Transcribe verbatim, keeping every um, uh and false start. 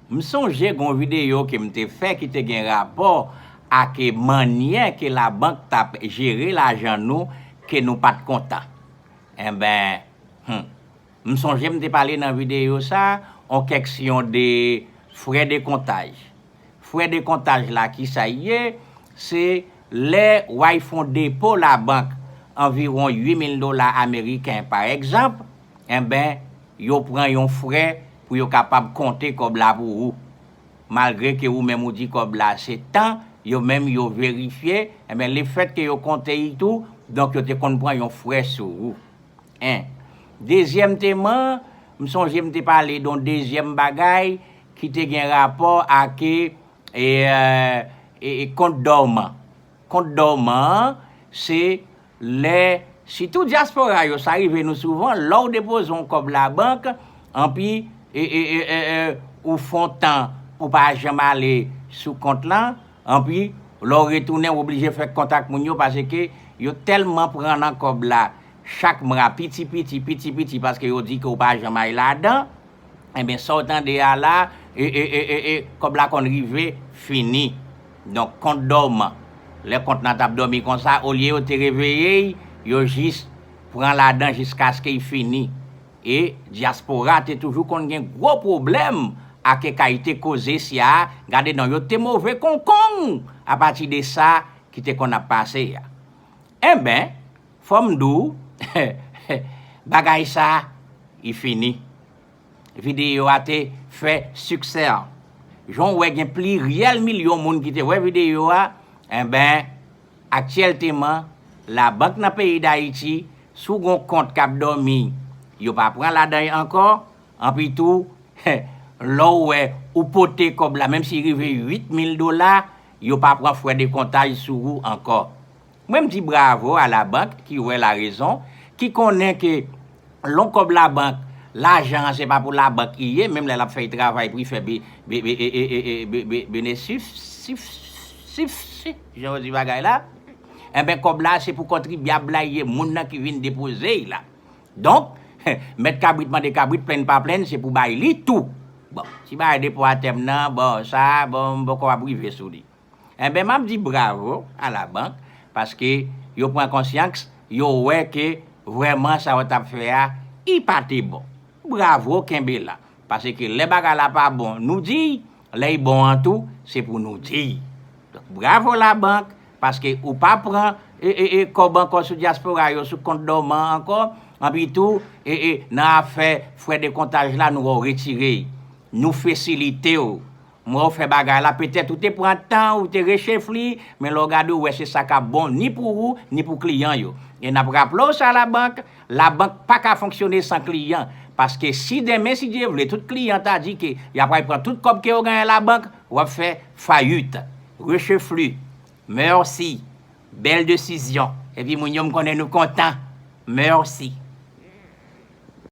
M sonje gen yon videyo ke m te fè ki te gen rapò ak mannyè ke labank t ap jere lajan nou ke nou pa t kontan. Enben, hmm, m sonje m te pale nan videyo sa a, yon kèksyon de frè de kontaj. Frè de kontaj la, ki sa l ye? Se lè w al fè yon depo labank anviwon uit mil dola ameriken, pa egzanp, enben, yo pran yon frè pou yo kapab konte kòb la pou ou. Malgre ke ou menm ou di kòb la se tan, yo menm yo verifye, enben, lefètke yo konte l tou, donk yo te konn pran yon frè sou ou. En. Dezyèmteman, m sonje m te pale de yon dezyèm bagay ki te gen rapò ak, e, e, e, e, kont dòman. Kont dòman an, se lè, sitou dyaspora yo, sa rive nou souvan, lè w depoze yon kòb labank, anpi, e, e, e, e, e, ou fè yon tan, ou pa janm ale sou kont lan, anpi, lè w retounen, w oblije fè kontak moun yo, paske yo tèlman pran nan kòb la chak mwa, piti, piti, piti, piti, paske yo di ke w pa janm al ladan. Enben, sa w tande a la, e, e, e, e, e, kòb la konn rive fini. Donk, kont dòman. Lè kont lan t ap dòmi konsa, olye yo te reveye l, yo jis pran ladan jiskaske l fini. E dyaspora te toujou konn gen gwo pwoblèm ak kalite koze sya a, gade non, yo te move konkon apati de sa ki te konn ap pase a. Enben, fò m di w, bagay sa, li fini. Videyo a te fè siksè. Jan w wè gen pliryè milyon moun ki te wè videyo a, enben, aktyèlteman, labank nan peyi Dayiti, si w gen yon kont k ap dòmi, yo pa pran ladan l ankò, anpi tou, lè w wè ou pote kòb la, menm si l rive uit mil dola, yo pa pran frè de kontaj sou ou ankò. Mwen, m di bravo a labank ki wè larezon, ki konnen ke lè w kòb labank, lajan an se pa pou labank li ye, menm lè l ap fè travay pou l fè be, be, be, e, e, e, e, be, be, benefis, sif, sif, sif, jan yo di bagay la, enben, kòb la se pou kontribyab la li ye, moun nan ki vin depoze l la. Donk, mèt kabrit mande kabrit, plenn pa plenn, se pou bay li tou. Bon, ti bagay depo a tèm nan, bon, sa, bon, m poko ap rive sou li. Enben, m ap di bravo a labank, paske yo pran konsyans, yo wè ke vrèman sa yo t ap fè a, li pa te bon. Bravo, kenbe la. Paske lè bagay la pa bon, nou di l, lè l bon an tou, se pou nou di l. Donk, bravo labank, paske ou pa pran, e, e, e, kòb ankò sou dyaspora yo, sou kont dòman ankò, anpi tou, e, e, nan afè frè de kontaj la, nou wè w retire l. Nou fesilite w. M wè w fè bagay la, petèt ou te pran tan, ou te rechefli, men lè w gade, w wè se sa k ap bon ni pou ou, ni pou kliyan yo. E n ap raple w sa, labank, labank pa ka fonksyone san kliyan. Paske si demen, si Dye vle, tout kliyan ta di ke y ap al pran tout kòb ke yo genyen labank, w ap fè fayit, rechefli. Mèsi. Bèl desizyon. Epi moun yo, m konnen nou kontan. Mèsi.